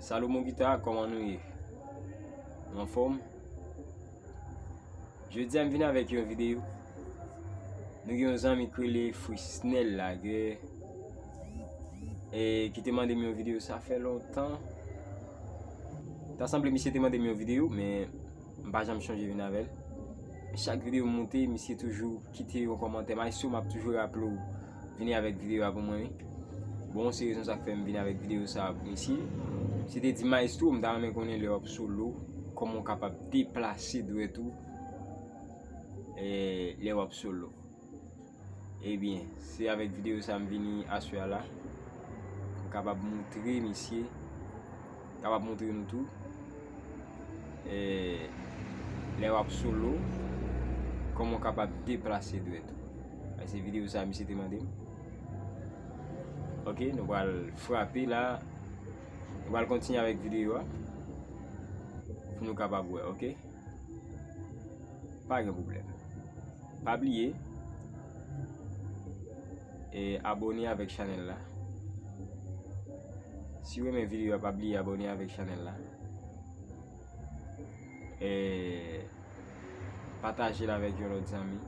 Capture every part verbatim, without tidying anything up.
Salomon Guitar, kòman nou ye? Nou anfòm? Jodi a m vin avèk yon videyo. Nou gen yon zanmi k rele Frisnel la, ke, e, ki te mande m yon videyo, sa fè lontan. Ta sanble misye te mande m yon videyo, men m pa janm chonje vin avè l. Chak videyo m moute, misye toujou kite yon kòmantè. Maestro, m ap toujou raple w, vini avèk videyo a pou mwen, wi. Bon, se rezon sa k fè m vini avèk videyo sa a pou misye. Misye te di, "Maestro, m ta renmen konnen lè w ap solo, kòman w kapab deplase dwèt ou, e, lè w ap solo." Ebyen, se avèk videyo sa a m vini aswè a la. M kapab moutre misye, kapab moutre nou tou, e, lè w ap solo, kòman w kapab deplase dwèt ou. Sa se videyo sa a misye te mande m. Ok, nou pral frape la. Nou pral kontinye avèk videyo a pou nou kapab wè, ok? Pa gen pwoblèm. Pa bliye, e, abòne avèk chanèl la. Si w renmen videyo a, pa bliye abòne avèk chanèl la. E, pataje l avèk yon lòt zanmi.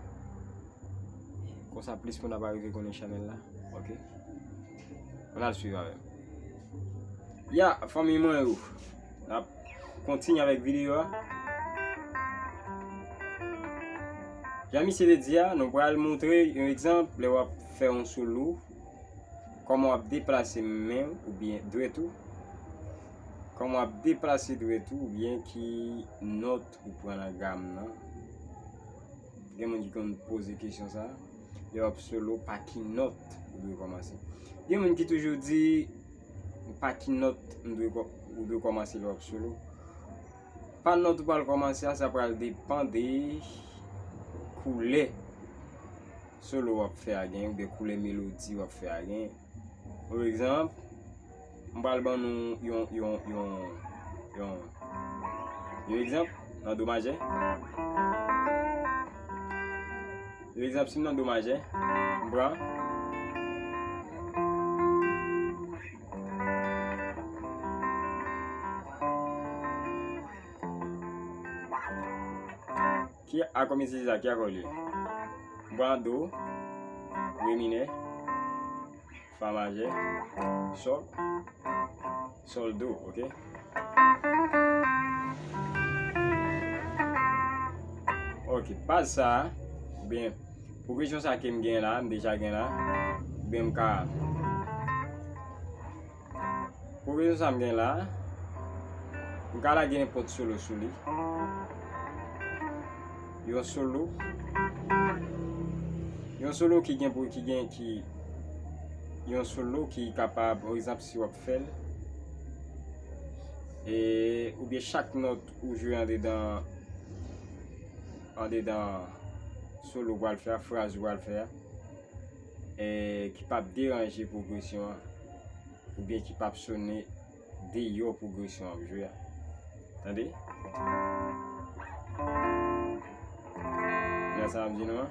Konsa plis moun ap arive konnen chanèl la. Ok? Ann al swiv avè m. Ya, fanmi mwen yo. N ap kontinye avèk videyo a. Jan misye te di a, nou pral montre yon egzanp lè w ap fè yon solo, kòman w ap deplase men w oubyen dwèt ou, kòman w ap deplase dwèt ou oubyen ki nòt ou pran nan gam nan. Gen moun ki konn poze kesyon sa a. Lè w ap solo, pa ki nòt ou dwe kòmanse? Gen moun ki toujou di, pa ki nòt m dwe kò-, ou dwe kòmanse lè w ap solo? Pa nòt ou pral kòmanse a, sa pral depann de koulè solo w ap fè a gen, oubyen koulè melodi w ap fè a gen. Pa egzanp, m pral ban nou yon, yon, yon, yon, yon egzanp nan do majè. Yon egzanp, si m nan do majè, m pran. Ki akò m itilize a, ki akò l ye? M pran do, re minè, fa majè, sòl, sòl do, ok? Ok, baz sa a, oubyen pwogresyon sa a ke m gen la, m deja gen la, oubyen m ka Pwogresyon sa m gen la, m ka lage nenpòt solo sou li. Yon solo, yon solo ki gen pou, ki gen, ki, yon solo ki kapab, pa egzanp, si w ap fè l, e, oubyen chak nòt ou jwe andedan, andedan solo ou pral fè a, fraz ou pral fè a, e, ki p ap deranje pwogresyon an, oubyen ki p ap sone deyò pwogresyon w ap jwe a. Tande? Nan sa m ap di nou an.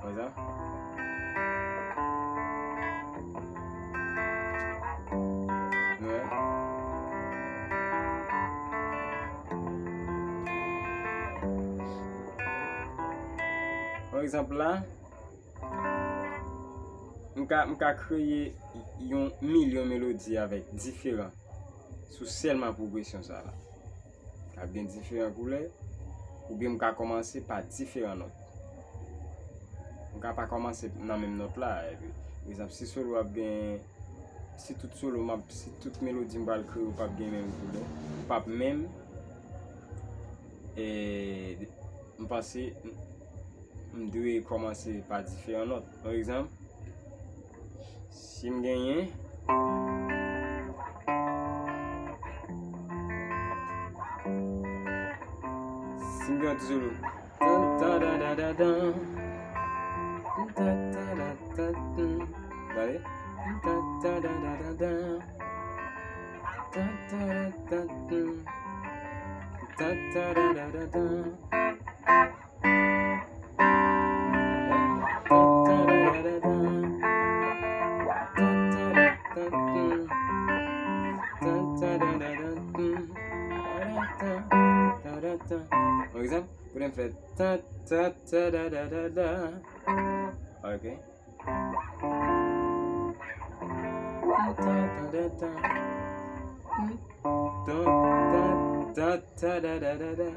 Konsa. Nou wè? Pa egzanp la, M ka, m ka kreye yon milyon melodi avèk diferan, sou sèlman pwogresyon sa la. K ap gen diferan koulè, oubyen m ka kòmanse pa diferan nòt. M ka pa kòmanse nan menm nòt la. Epi, pa egzanp, si solo ap gen, si tout solo m ap, si tout melodi m pral kreye yo p ap gen menm koulè, p ap menm, e, m panse, m dwe kòmanse pa diferan nòt. Pa egzanp, si m genyen, si m gen yon ti solo, tan, tan, dan, dan, dan, dan, tan, tan, dan, tan, tan, tande? Tan, tan, dan, dan, dan, dan, tan, tan, dan, tan, tan, tan, tan, dan, dan, dan, dan. Egzanp, kote m fè ta, ta, ta, da, da, da, da. Ok. Ta, ta, da, da. Ta, ta, ta, ta, da, da, da, da.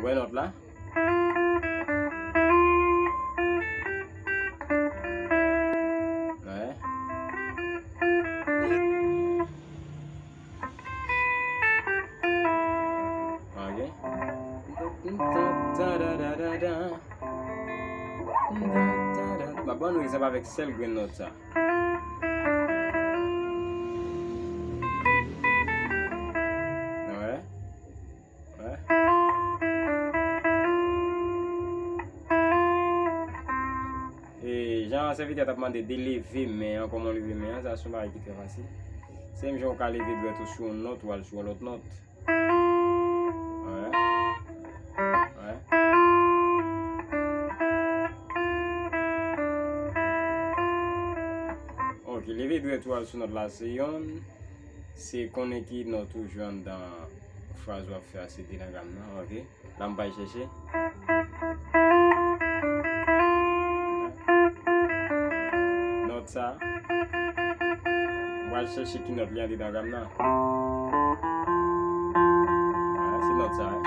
Wè nòt la? Wè. Ok. M ap ban nou egzanp avèk sèl grenn nòt sa. Wè. Wè. E jan sèvitè t ap mande de leve men an, kòman w leve men an, sa se yon bagay ki trè fasil. Se menm jan w ka leve dwèt ou sou yon nòt, w al sou yon lòt nòt. Wè. Wè. Ok, leve dwèt ou al sou nòt la, se yonn. Se konnen ki nòt ou jwe anndan fraz w ap fè a, se de nan gam nan, ok. La m pral chèche. Nòt sa. M pral chèche ki nòt li antre nan gam nan. Ah, se nòt sa, wi.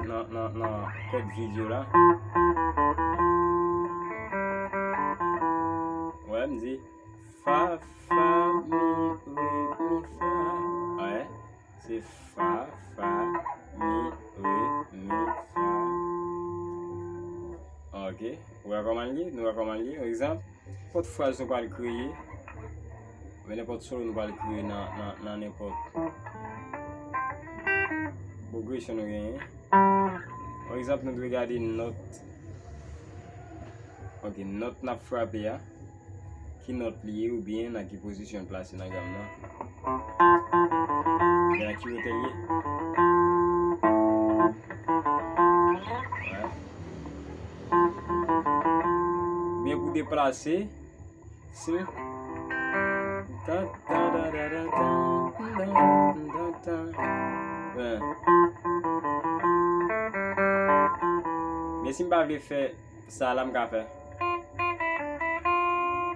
Nan, nan, nan kòd vid yo la. Wè, m di fa, fa, mi, re, mi, fa. Wè. Se fa, fa, mi, re, mi, fa. Ok. Ou wè kòman l ye? Nou wè kòman l ye? Yon egzanp, nenpòt fraz nou pral kreye, oubyen nenpòt solo nou pral kreye nan, nan, nan nenpòt pwogresyon nou genyen. Yon egzanp, nou dwe gade nòt. Ok, nòt n ap frape a. Ki nòt li ye oubyen nan ki pozisyon l plase nan gam nan? Oubyen nan ki wotè l ye? Wè. Oubyen pou deplase, se tan, tan, tan, tan. Wè. Men si m pa vle fè sa la, m ka fè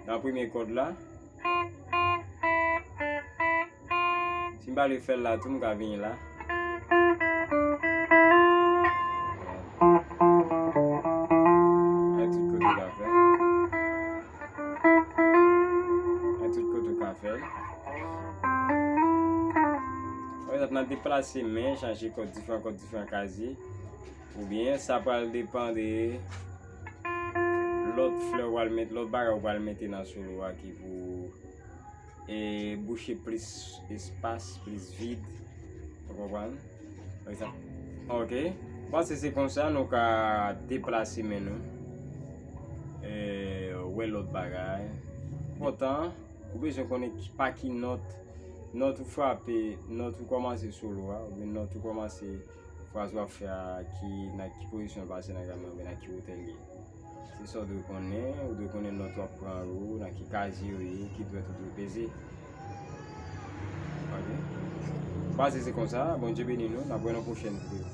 nan premye kòd la. Si m pa vle fè l la tou, m ka vini la. Nan tout kote w ka fè. Nan tout kote w ka fè l. Pa egzanp, nan deplase men, chanje kòd, diferan kòd, diferan kazye. Oubyen, sa pral depann de lòt flè w pral met, lòt bagay w pral mete nan solo a ki pou, e, bouche plis espas, plis vid. Ou konprann? Pa egzanp, ok. M panse se konsa nou ka deplase men nou. E, wè lòt bagay. Enpòtan, ou bezwen konnen ki, pa ki nòt, nòt ou frape, nòt ou kòmanse solo a, oubyen nòt ou kòmanse fraz w ap fè a, ki, nan ki pozisyon l pase nan gam nan, oubyen nan ki wotè l ye. Se sa w dwe konnen, ou dwe konnen nòt w ap pran yo, nan ki kazye yo ye, ki dwèt ou dwe peze. Ok? M panse se konsa, Bondye beni nou, n ap wè nan pwochèn videyo.